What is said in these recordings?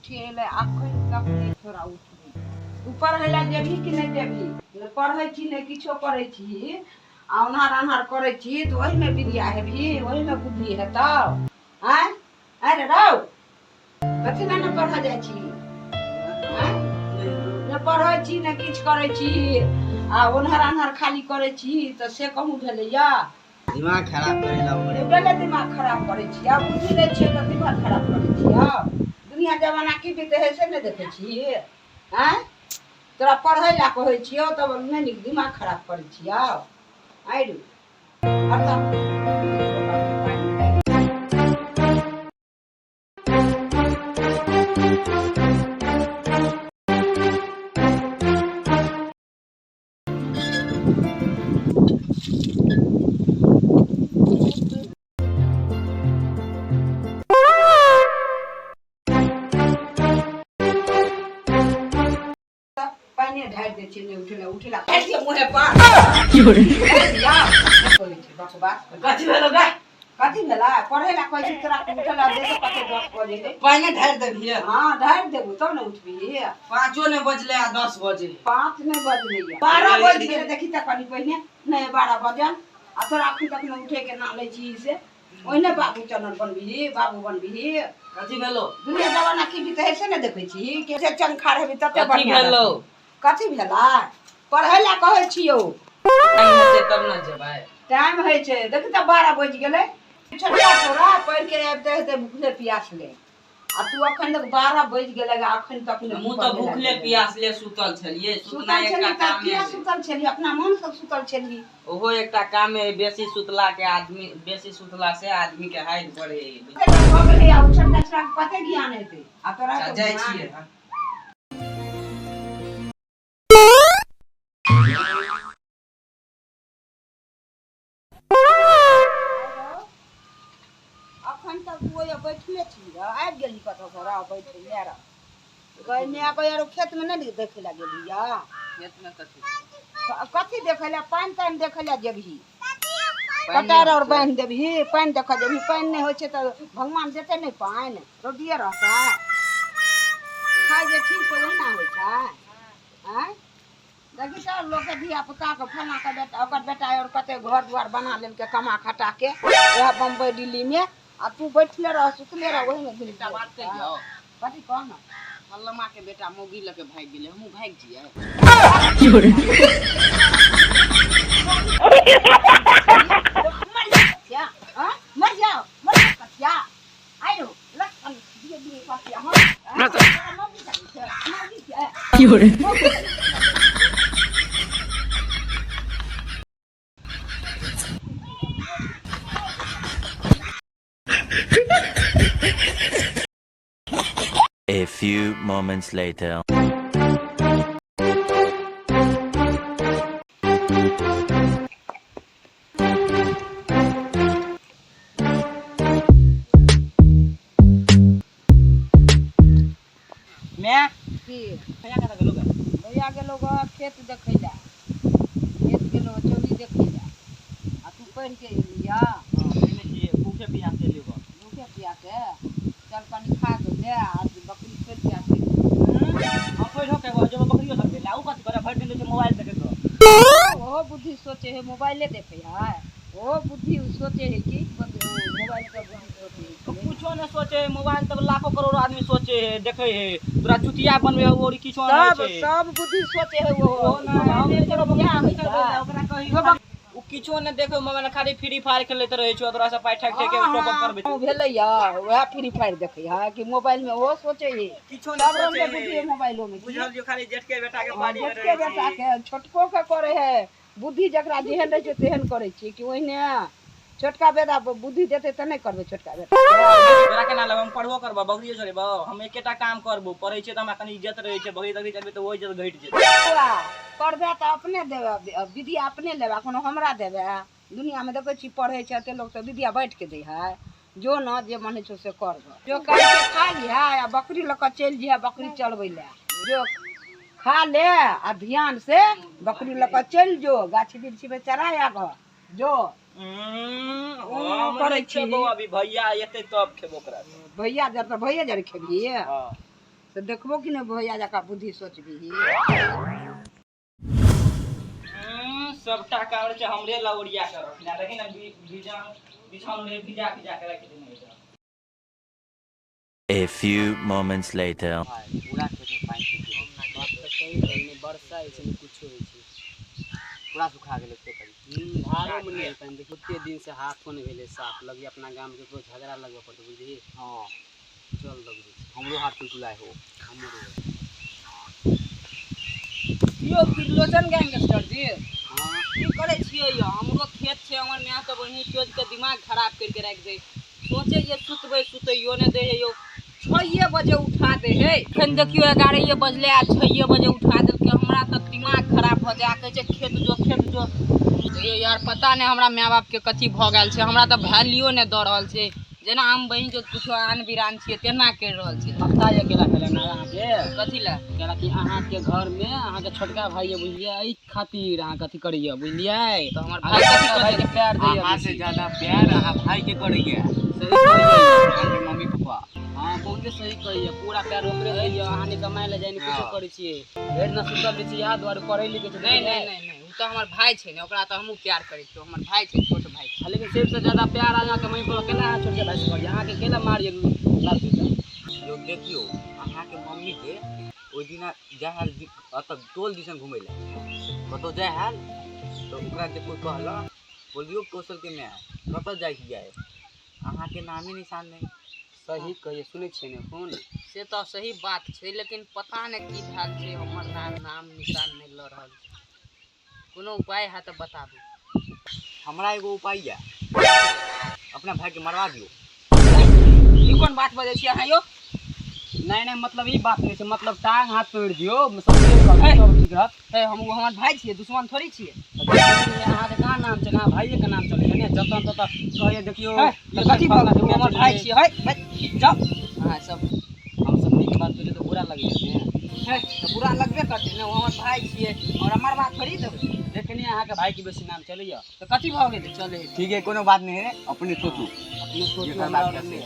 उठेलै अखन तक नहि थोड़ा उठलै। तू पढ़ै लए जेबही कि नहि जेबही? नहि पढ़ै छी, नहि किछो करै छी आ ओन्हार अन्हार करै छी तऽ ओहिमे विद्या हेबही, ओहिमे बुद्धि हेतौ? आँय आँय रे रौ, कथी लए नहि पढ़ऽ जाइ छी? आँय, नहि पढ़ै छी, नहि किछु करै छी आ ओन्हर अन्हार खाली करै छी तऽ से कहूँ भेलैया? दिमाग खराब करै ला ओकरे ओकरे दिमाग खराब करै छी। आब बुद्धि नहि छियै तऽ दिमाग खराब करै छी। आब दुनिया जमाना की बीते है से नहि देखै छी? आँय, तोरा पढ़ै लए कहै छियौ तब नहि नीक दिमाग खराब करै छी। आब आँय रे, पानि ढारि दै छियै, नहि उठेला उठेला ढारि दियौ मुँहे पर। कहै छै बकवास। कथी भेलो गे? कथी भेलै? पढ़ै लए कहै छी तोरा, उठेला दे तऽ कते 10 बजे है। पानि ढारि देबही? हँ, ढारि देबू तब ने उठबही। 5 नहि बजले आ 10 बजे। 5 नहि बजलै, 12 बजि गेलै। देखी तऽ कनि पहिने नहि 12 बजल आ तोरा अखन तक नहि उठेके नाम लै छी से ओहिने बाबू चनन बनबिही, बाबू बनबिही। कथी भेलो? दुनिया जमाना की बीते है से नहि देखै छी? के जे चंखा रहबी तते कथी बढ़िआँ भेलौ? रहतौ। कथी भेलै? पढ़ै लए कहै छियौ। टाइम हेतै तब ने जेबै। टाइम होइ छै, देखी तऽ 12 बजि गेलै। छोटका छौड़ा पढ़ि के आबिते हेतै भुखले प्यासले आ तू अखन तक 12 बजि गेलै आ अखन तक नहि। हमहूँ तऽ भूखले प्यासले सुतल छलियै। सुतल सुतनाइ छली एकटा तऽ कामे किया है। सुतल छली? अपना मनसँ सुतल छली? ओहो एकटा कामे है। बेसी सुतला के आदमी, बेसी सुतला से आदमी के हाइट बढ़े है। भऽ गेलै आ ओ छोटका छौड़ाके कते ज्ञान हेतै आ तोरा अच्छा, तऽ जाइ ज्ञान छियै हम। अखन तक तू ओहिया बैठले छी? आबि गेली कतौसँ रह, बैठे लए रह गै माय गै। आरो खेतमे नहि देखै लए गेली या? खेतमे कथी? कथी देखै लए? पानि तानि देखै लए जेबही, पानि कटार नहि आओर होइ छै। बान्हि देबही, पानि देखऽ जेबही। पानि नहि होइ छै तऽ भगवान देतै नहि पानि, रौदिये रहतै। खाइ जे ठीक से ओहिना होइ छै। आँय देखी तऽ लोकके धिया पुताके, फलाँके बेटा, ओकर बेटा आओर कते घर दुआर बना लेलकै कमा खटा के वएह बम्बई दिल्लीमे आ तू बैठले रह, सुतले रह, ओहिमे दिन एकटा बात कहियौ? कथी? कह ने। फल्लमा के बेटा मौगी लऽ के भागि गेलै, हमहूँ भागि जियै? मर जा कथिया, हाँ? मर जाओ, मर जा कथिया। आइ रो लग दिए दिए कथिया। हाँ, तोरा मौगी चाही छै? मौगी छै? A few moments later. मैं की? भैया कतऽ गेलो गे? भैया गेलो ग खेत देखै लए, खेत गेलो चौरी देखै लए आ तू पढ़ि के एलिया? हँ, पढ़ने छियै, भूखे प्यासे एलियो ग। भूखे प्यासे? चल कनि खा के ले आ बकरी छोड़ि के आ चलि। हम पढ़ो के जेबो बकरियो सब ला, उ कथी करे भरि दिन रहै छै मोबाइल देखे क। ओहो बुद्धि सोचे है, मोबाइले देखे है। ओहो बुद्धि सोचे है कि मोबाइल के बुद्धि सोचे है। तो कुछो नहीं सोचे है, मोबाइल तक लाखों करोड़ आदमी सोचे है, देखे है। तोरा चुतिया बनबे है और किछो नहीं सब छै। सब बुद्धि सोचे है वो। ओ ना, हम मोबाइले चलो पर बियाह बकरी होइ चलबै छै। ओकरा कही उ किछो नहीं देखे, मोबाइल खाली फ्री फायर खेलैत रहै छौ, तोरा से पाइ ठकि ठकि के टॉप अप करबै। हाँ, भेलै या वएह फ्री फायर देखै है कि मोबाइल में ओहो सोचे है। किछो सब नहीं रंग सोचे के बुद्धि है है। मोबाइलो में की। बुझल जो खाली जेठके बेटा के हाँ, पारी में जेठके रहै बेटा छी। के छोटको के करे है। बुद्धि जकरा जेहन रहै छै तेहन करै छियै कि ओहिने छोटका बेटा बुद्धि देतै तऽ नहि करबै छोटका बेटा? तोरा केना लगौ? हम पढ़बो करबो, बकरियो चरेबो, हम एकेटा काम करबो। पढ़ै छियै तऽ हमरा कनि इज्जत रहै छै, बकरी तकरी चरबै तऽ ओ इज्जत घटि जेतै। बौआ, पढ़बै तऽ अपने देबै विद्या, अपने लेबै, कोनो हमरा देबै? दुनियामे देखै छी पढ़ै छै एते लोक तऽ विद्या बाँटि के दै है। जो न जे मन होइ छौ से कर। जो काटि के खा लिहऽ आ बकरी लऽ कऽ चलि जइहऽ बकरी चरबै लए। जो खा ले आ ध्यान से बकरी लऽ कऽ चलि जो, गाछ वृक्षमे चरा आबह जो। हम करै नहि छी। खेबो अभी, भैया एतै तब खेबो ओकरा से। भैया जब तऽ भैया जरे खेबही? हँ। से देखबो कि नहि भैया जकाँ बुद्धि सोचबिही। सबटा काम रहै छै हमरे लौरिया के रखने, लेकिन भिजा बिछाउन रहे भिजा भिजा के राखि देने रहै। A few moments later. पूरा खेत में पानि सूखि गेलै। बात तऽ सही कहै, नहि वर्षा होइ छै नहि कुछो होइ छै, पूरा सुखा गेलै खेत अभी। धारोमे नहि पानि। देखियौ ओते दिनसँ हाथो नहि भेलै साफ, लगैए अपना गामके ककरो झगड़ा लगबऽ पड़तै, बुझलिही। हँ चल लगबै छै। हमरो हाथ कुलकुलाय हो। हमरो। यौ त्रिलोचन गैंगस्टर जी, हँ की करै छियै यौ? हमरो खेत छै, हमर माय तऽ वही चोज के दिमाग खराब करके राखि दे। सोचे जे सुतबै, सुतैयो नहि दै है यौ। 6 बजे उठा दे है, एखन देखियौ 11 बजले आ 6 बजे उठा देलकै। हमरा तऽ दिमाग खराब भऽ जाय, कहै छै खेत जो खेत जो। यौ यार पता नहि हमरा माय बापके कथी भऽ गेल छै, हमरा तऽ वैल्यूओ नहि दऽ रहल छै, जेना हम बहिन जो कुछो आन बिरान छियै तेना करि रहल छै। पता यऽ केला खेले ना अहाँके? कथी लए? केला कि अहाँके घरमे अहाँके छोटका भाई यऽ, बुझलियै, एहि खातिर अहाँ कथी करैया, बुझलियै। तऽ हमर भाई कथी भाई करै के प्यार दैया। अहाँ से ज्यादा प्यार अहाँ भाई के करैया, सही कहैया अहाँके मम्मी पापा। हाँ बहुते सही कहैया, पूरा प्यार ओकरे दैया। अहाँ नहि कमाय लए जाइ, नहि कुछो करै छियै, भरि दिना सुतल रहै छियै, इएह दुआरे पढ़ै लिखै छै। नहि नहि नहि नहि, ओ तऽ हमर भाई छै ने, ओकरा तऽ हमहूँ प्यार करै छियै, हमर भाई छै, छोट भाई छै। लेकिन सबसँ ज्यादा प्यार अहाँके मम्मी पापा केला अहाँ छोटका भाई से करैया? अहाँके केला मारिए लात जूता? लोग देखियौ अहाँके मम्मी के ओहि दिना जाइ हैल एतऽ टोल दिसन घुमै लए कतहु जाइ हैल, तऽ ओकरा जे कोइ कहलक, बोलियौ कौशल के माय कतऽ जाइ छियै, अहाँके नामे निशान नहि। सही कहिए, सुनै छियै ने फोन? से तऽ सही बात छै, लेकिन पता नहि की भेल छै, हमर नाम निशान नहि लऽ रहल छै। कोनो उपाय है तऽ बताबू। हमरा एगो उपाय यऽ, अपना भाई के मरवा दियौ। ई कोन बात बजै छियै अहाँ यौ? नहि नहि, मतलब ई बात नहि छै, मतलब टांग हाथ तोड़ि दियौ, सब सब ठीक रहत। हे, हम ओ हमर भाई छियै, दुश्मन थोड़ी छियै। अहाँके कहाँ नाम चलै, अहाँ भाइये के नाम चलै छै ने, जतऽ ततऽ कहैया देखियौ। हे, तऽ कथी भऽ गेल? ओ हमर भाई छियै। हे, जाउ अहाँ सब। हम सब नीक बात करियै तऽ बुरा लगैया ने। हे, तऽ बुरा लगबे करतै ने, ओ हमर भाई छियै, और मरबा थोड़ी देबै। देखनी अहाँके भाई के बेसी नाम चलैया। तऽ कथी भऽ गेलै, चलै। ठीक है, कोनो बात नहीं है, अपने सोचू। अपने सोचू, जेकर हमरा बात आओर छै।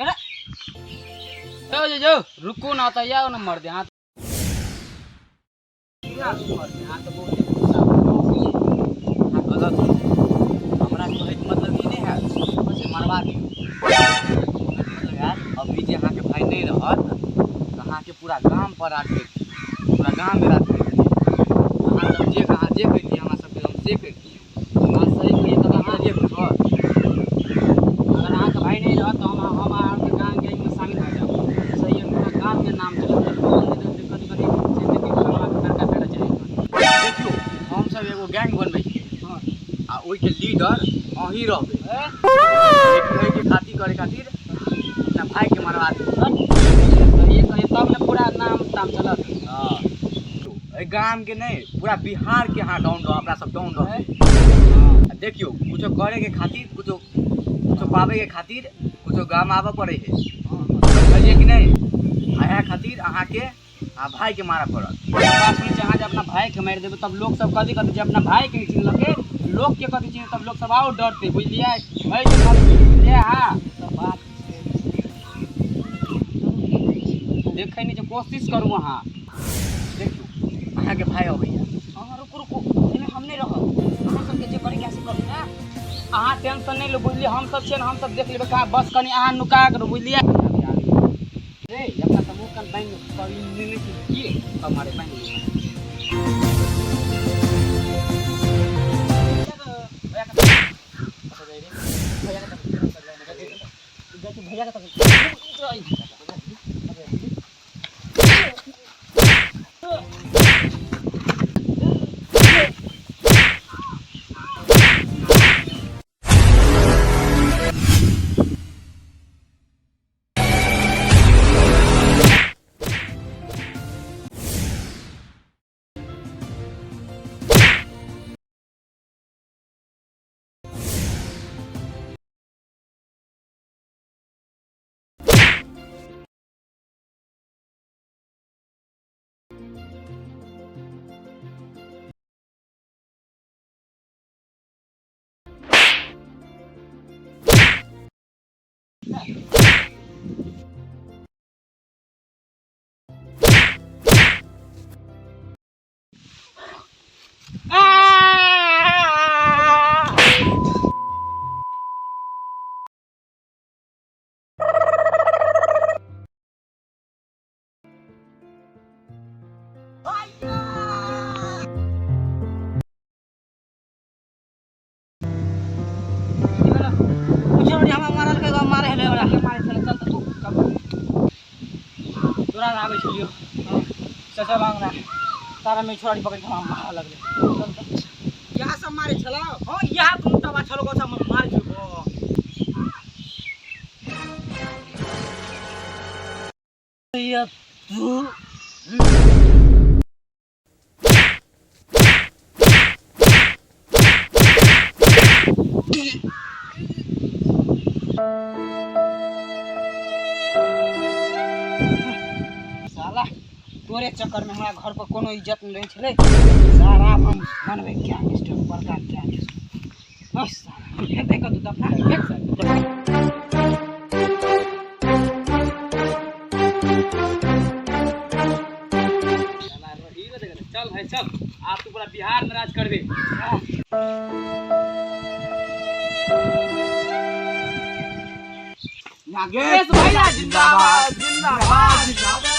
नहि। जो जो जो, रुकू ना तऽ आउ ने मर्दे, हाथ मर्दे, हाथ तऽ बहुते गुस्सा भऽ गेल। अहाँ गलत हो। हमरा कहैके मतलब ई नहि है से मरवा दियौ, मतलब है अभी जे अहाँके भाई नहि रहत तऽ अहाँके पूरा गाम पर राज करितियै, पूरा गाममे राज करितियै। अहाँ सब जे अहाँ जे करितियै हमरा सबके, हम से करितियै। बात सही कहिए तब अहाँ बुझलियै कुछो? अगर अहाँके भाई नहि रहत तऽ हम अहाँके गाँव गैंगमे शामिल भऽ जायब। सही है, पूरा गामके नाम चलत, कथी कथी से देखियौ, फलाना लड़का बेटा चलै। देखियौ हमसब एगो गैंग बनबै छियै आ ओहिके लीडर अहीं रहबै, लेकिन एहिके खातिर करे खातिर अपना भाईके मरवा दियौ। सही कहिए तब ने पूरा नाम ताम चलत। हाँ, एहि गामके नहि, पूरा बिहारके अहाँ डाउन रह, अपना सब डाउन रहबै। आ देखियौ कुछो करैके खातिर, कुछो कुछो पाबैके खातिर कुछो गाम आबऽ पड़ै है, समझलियै कि नहि? इएह खातिर अहाँके आ भाईके मारऽ पड़त। बात सुनै छी, अहाँ जे अपना भाईके मारि देबै तब लोक सब कथी कहतै? जे अपना भाईके नहि चिन्हलकै, लोकके कथी चिन्ह? तब लोक सब आओर डरतै, बुझलियै? भाईके खाली बुझलियै अहाँ? तऽ बात छै। देखै नहि छै, कोशिश करू अहाँ। देखियौ अहाँके भाई अबैया। अहाँ रुकू रुकू, एहिमे हम नहि रहब, अहाँ सबके जे करैके से करू ने। अहाँ टेंशन नहि लू, बुझलियै? हम सब छियै ने, हम सब देख लेबै। कहाँ बस कनि अहाँ नुका करू, बुझलियै? रे अपना समूह कन बैंक कभी नहीं की तब मारे बैंक। भैया के हमरा मारल के मारे हेले हमरा के मारे छलै? चल तऽ तू चल। तोरा आबै छलियो ससा बांगरा तारा में छोड़ी पकड़ के हमरा मार लगले। चल तऽ। इएह सब मारे छलो? हां, इएह दुनू टबा छलो को सब मारे छलो। या तू साला तोरे चक्कर में हमरा घर पर कोनो इज्जत नहीं रहै छलै। सारा हम बनबै गैंगस्टर, बड़का गैंगस्टर। बस साला हेतै कतौ दफना के फेंक साला। चल भाई चल, आप तो पूरा बिहार में राज करबे। नागेश भैया जिंदाबाद, जिंदाबाद, जिंदाबाद।